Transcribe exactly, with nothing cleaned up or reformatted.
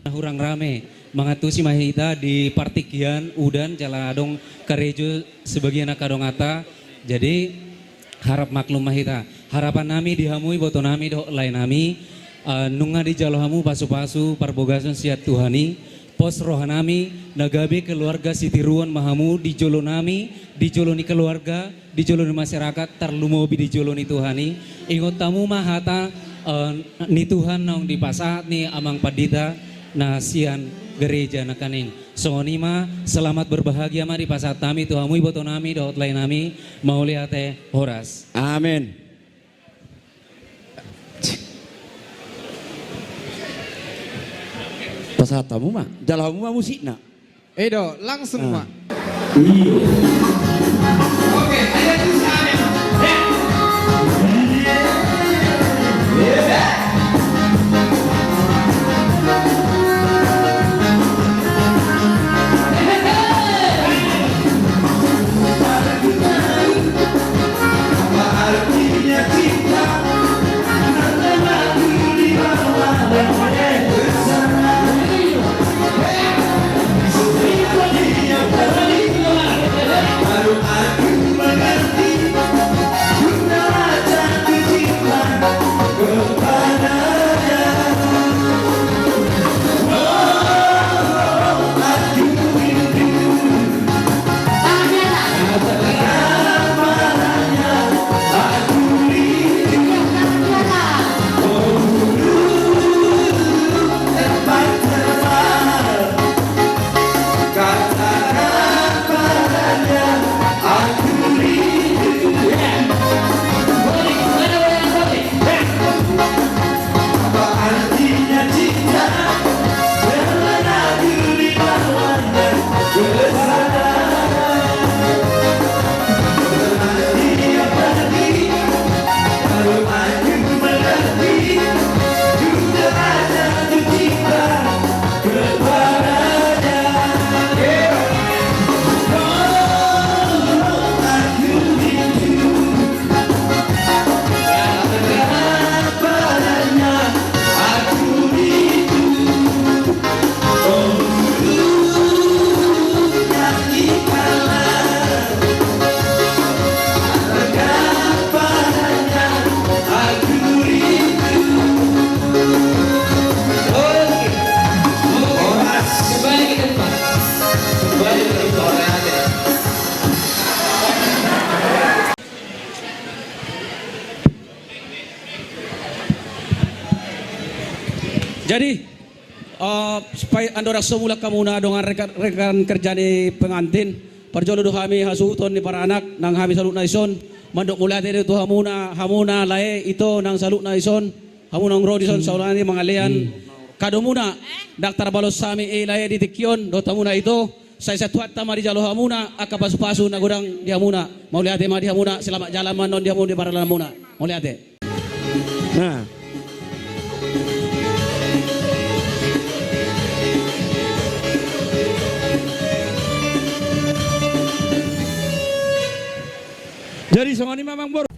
Na hurang rame, mangantusi ma hita di partingkian, udan, jala adong karejo sebagian angka donganta. Jadi, harap maklum ma hita. Harapan nami di hamu iboto nami dohot lae nami, eh, nunga dijalo hamu pasu-pasu parbagason sian Tuhan i, pos roha nami, na gabe keluarga sitiruon ma hamu di jolo nami, di jolo ni keluarga, di jolo ni masyarakat, tarlumobi di jolo ni Tuhan i. Ingot hamu ma hata, eh, ni Tuhan naung dipasahat ni amang pandita na sian gereja nangkaning. Songon i ma, selamat berbahagia ma dipasahat hami tu hamu iboto nami dohot lae nami, mauliate, horas. Amen. Pasahat hamu ma, jalo hamu ma musikna. I do, langsung ma. Iyo. Jadi, eh, supaya andorang so mulak hamuna dongan rekan, rekan kerja ni pengantin, parjolo do hami hasuhuton ni paranak nang hami saluhutna dison, mandok mauliate do tu hamuna, hamuna lae ito nang saluhutna dison, hamuna naung ro dison, saonari mangalean kadomuna, ndang tarbalos hami i lae di tingki on, dohot hamuna ito, sai sian Tuhanta ma dijalo hamuna angka pasu-pasu na godang di hamuna. Mauliate ma di hamuna, selamat jalan ma annon di hamu di pardalananmuna. Mauliate. Nah. Jadi songon i ma, Amangboru.